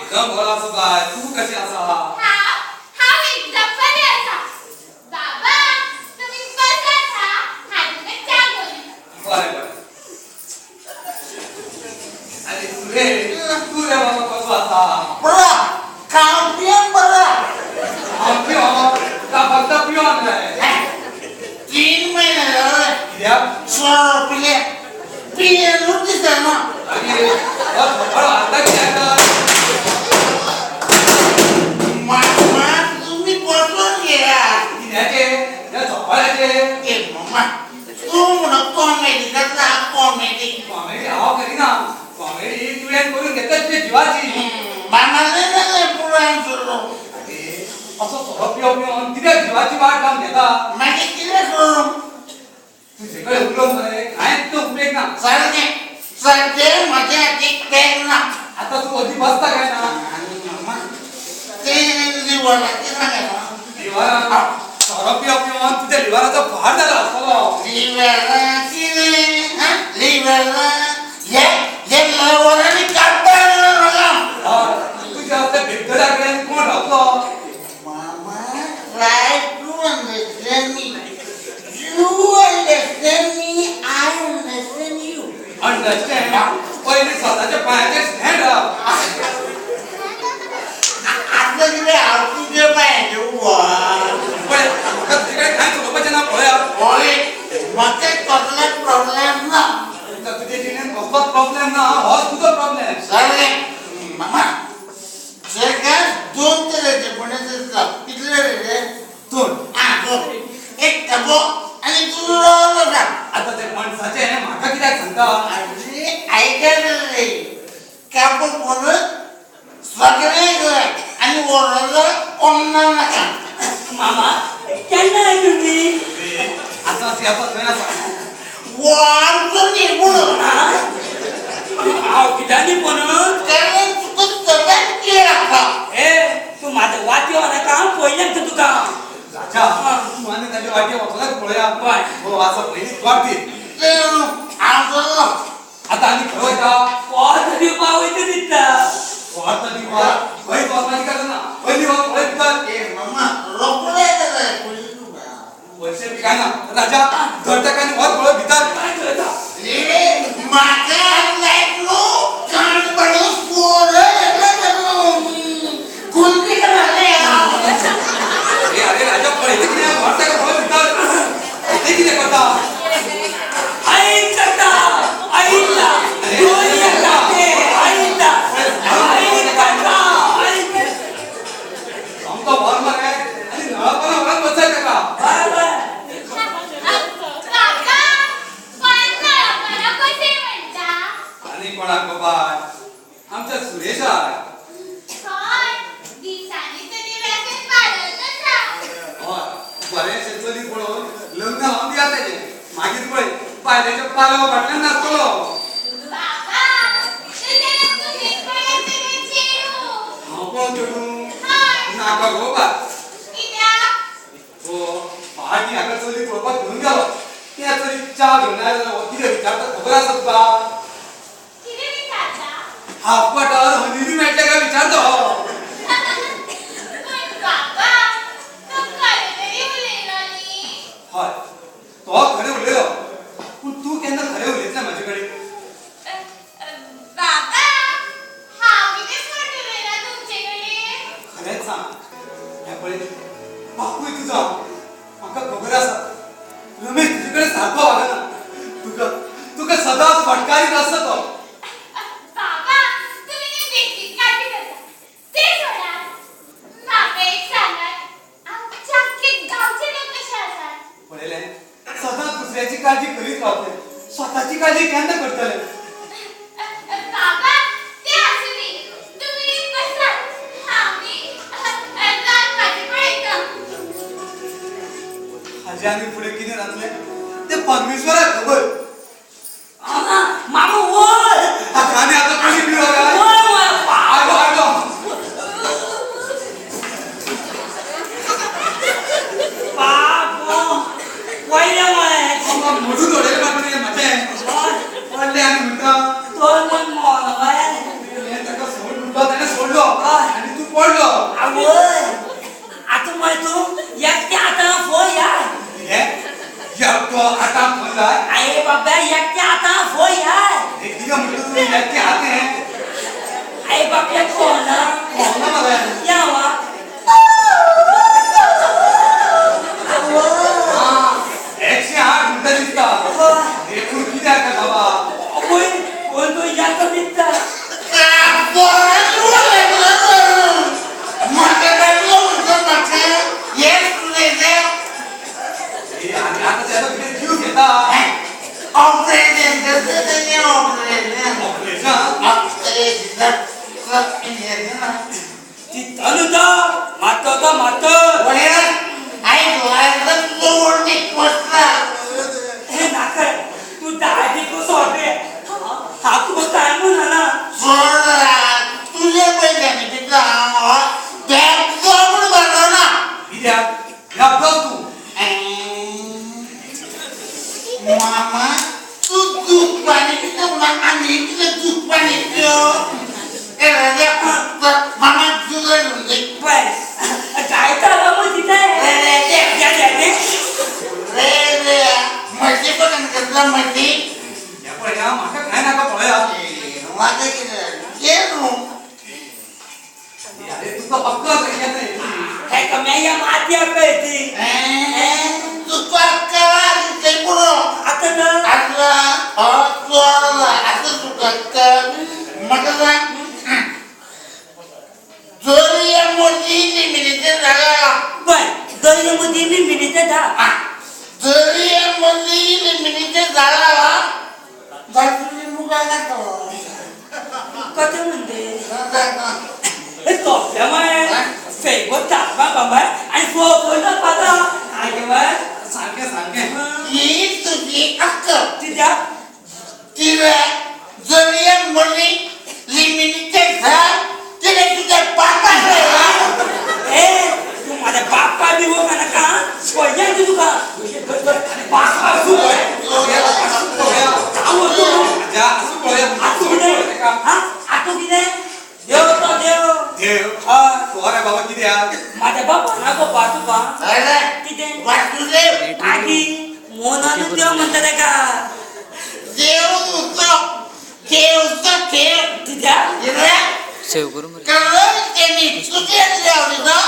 एकदम बरो आसा बाय, तूं कशें आसा? हांव एकदम बरें आसा. बाबा तुमी बसात हा, हांव तुमकां च्या घेवन येता. बरें बरें. आरे सुरेश, तूं रे बाबा कसो आसा? बरो, खावन पिवन बरो. हांव पिवन का फक्त पिवन रे? 3 महिने जाले. कित्याक? सोरो पिले पियेनूच दिसना. आरे हो थोपड घालता कित्याक तर? मामा तुमी बसून घेयात. कित्याचें? ह्या झोपाळ्याचें? ए मामा, तूं म्हणून कॉमेडी करता, कॉमेडी. कॉमेडी हांव करिना, कॉमेडी तुवें करून घेतल्या तुज्या जिवाची. मामा जालें पुराय सोरो. आरे असो सोरो पिवन पिवन कित्याक जिवाची वाट लावन घेता? मागीर कितें करूं? तुजे कडेन उलोवन मरे कांयच उपेग ना. सारकें सारकें म्हज्या हातीक पेन ना. आतां तूं अदी बसता काय ना? आनी मामा तें लिवराचें सांगना. लिवरान सोरो पिवन पिवन तुज्या लिवराचो फार जाला आसतलो. लिवराचें लिवरा हे हे लिवरांनी काडटा म्हाका. हय, तुज्या त्या बेबदड्या कडेन कोण रावतलो? मामा, try to understand me. You understand me, I understand you. Understand? पयलीं स्वताच्या पांयाचेर स्टँड राव. आतां कितें हांव तुज्या पांयाचेर उबो आहा. पळय, म्हाका तुजे कडेन कांयच उलोवपाचें ना पळया. हय, म्हाका कसलेच प्रॉब्लेम ना. तुजे जिणेंत कसलोच प्रॉब्लेम ना, होच तुजो प्रॉब्लेम. सारकें मामा, जगात 2 तरेचे मनीस आसता. कितले रे? 2. आं, 2. एक ताबो आनी दुसरो रसा. आतां ते पणसाचें म्हाका कित्याक सांगता? आरे आयकल रे, कापो परत सगळें जाय आनी व्हरलो कोण्णा नाका. मामा केन्ना आयले तुमी? आतां आसा थंय आसा. वाडचो न्ही म्हणून. हांव कित्याक न्ही पणस? कारण तुका सदांच कितें लागता. ए तूं म्हाज्या वाटयो नाका, हांव पळयलें तुका. राजा, तूं आनी ताजे वाटयो वचनाक पळया. हय. हो आसा पयलींच वाट दी. हांव चल्लो. आतां आनी खंय वयता? वॉर्द दिवपा वयता दिसता. वॉर्द दिवपा खंय वचपाची गरज ना, पयलीं वच पळय भितर. ए मामा, रोकडे येता जाय पयलीं तुका. पयशे बी काय ना. राजा, धर ताका आनी व्हर पळय भितर. काय करता? ए म्हाका लायक न्हू, कान पडून पोर कुंदी घाले. अरे अरे राजा, पळयता कितें? व्हर ताका पळय भितर. तें कितें करता? आयकता आयकता आयकता आयकता आयकता. सामको व्हर मरे आनी नळापणा व्हरून बसय ताका. बाय बाय. काका, कोणाक नळापणा कशें म्हणटा? आनी कोणाक गो बाय, आमच्या सुरेशाक. हय, दिसांनी तरी व्यसन वाडत आसा. हय, बरेंशें चली पळोवन लग्न लावन दिया तेजें. मागीर पळय बायलेच्या पालवा फाटल्यान नाचतलो. बाबा, तुजें तुमीच पळयता तें चेडूं. हांव कोण चेडूं? हय. नाका गो बाय. कित्याक? हो फाटीं हाका चली पळोवपाक घेवन गेलो. त्या चली च्या घेवन आयलो जाल्यार हो कितें विचारता खबर आसा तुका? कितें विचारता? हाफ क्वार्टर हनी बी मेळटलें काय विचारता हो. पूण बाबा, तो खरें तरी उलयलो न्ही? हय, तो खरें उलयलो, पूण तूं केन्ना खरें उलयतलें म्हाजे कडेन? बाबा, हांव कितें फट उलयलां तुमचे कडेन? खरेंच सांग. हें पळय, बापूय तुजो, म्हाका खबर आसा रमेश तुजे कडेन सारको वागना. तुका तुका सदांच फटकारीत आसता तो. बाबा, तुमी ती बेगीन काळजी करता ते सोडात. म्हाका एक सांगात, आमच्या आख्खे गांवचे लोक कशे आसात? पळयलें, सदांच दुसऱ्याची काळजी करीत रावतले, स्वताची काळजी केन्ना करतले? बाबा, ते आसूं दी, तुमी बसात, हांव न्ही रांदपाचें पळयता. हाजे आनी फुडें कितें जातलें तें परमेश्वराक खबर. मामा वय. हाका आनी आतां कोणी पिलो काय? वय वय. आयलो आयलो. बाबो वयले वय. मोडून उडयलें बाबा म्हाजें. पडलें आनी म्हणटा तो मन मोल वय. ताका सोड म्हणलो, ताणें सोडलो. दर्याचो दिसता. आनी आतां तेजो कितें जीव घेता. ऑपरेशन कसं तेजें ऑपरेशन. ऑपरेशन. ऑपरेशन. चित्ता न्हू तो मातो तो मातो. हे नाका तूं दादी कसो रे हांव तुका काय म्हूण जाणा. तुझे पैशांनी पिता हांव बॅग बनवना. कित्याक ह्या तूं. मामा तू दूध पाणी पिता म्हणून आमी कितें दूध पाणी पियो. ए राजा मामा दूध घेऊन दे. पळय गायता मग तिथे रे रे म्हशी बघून घेतला म्हशी. हे पळया म्हाका कांय नाका पळया. म्हाका कितें घे न्हू. अरे तुका पक्का येता. हेका मेया माती पळय ती. तुका कळा दिसतंय पुरो. आतां ना आसला चोरला आतां तुका कळ. म्हाका सांग दर्या मदीं लिमिनीचें झाड. पळय दर्या मदीं लिंबिणीचें झाड. दर्या मदीं लिमिनीचें झाड तुजी मुखार लागता. कशें म्हणटे हे सोंपें मरे फेगो चालपा बाबा आनी सोंपयलो पाता सारकें मरे. सारकें सारकें. ही तुजी अक्कल. कित्याक तिला दर्या मदीं लिमिनीचें झाड तिणें तुज्या बापाक लायलां. ए तूं म्हाज्या बाप्पा बी वोग नाका पळया तुका बाप्पा तूं पळया. आतां आसूं पळया. आतां कितें आतां कितें देव तो देव. देव हय. तूं रे बाबा कित्याक म्हाज्या बाप्पा ना गोपा तुका अरे कितें वासुदेव. आगी मोनानू देव म्हणटा तेका. देव तुजो देवचो देव. कित्याक कित्याक सेव करू मरे. कारण त्यांनी तुझे देव दिलो.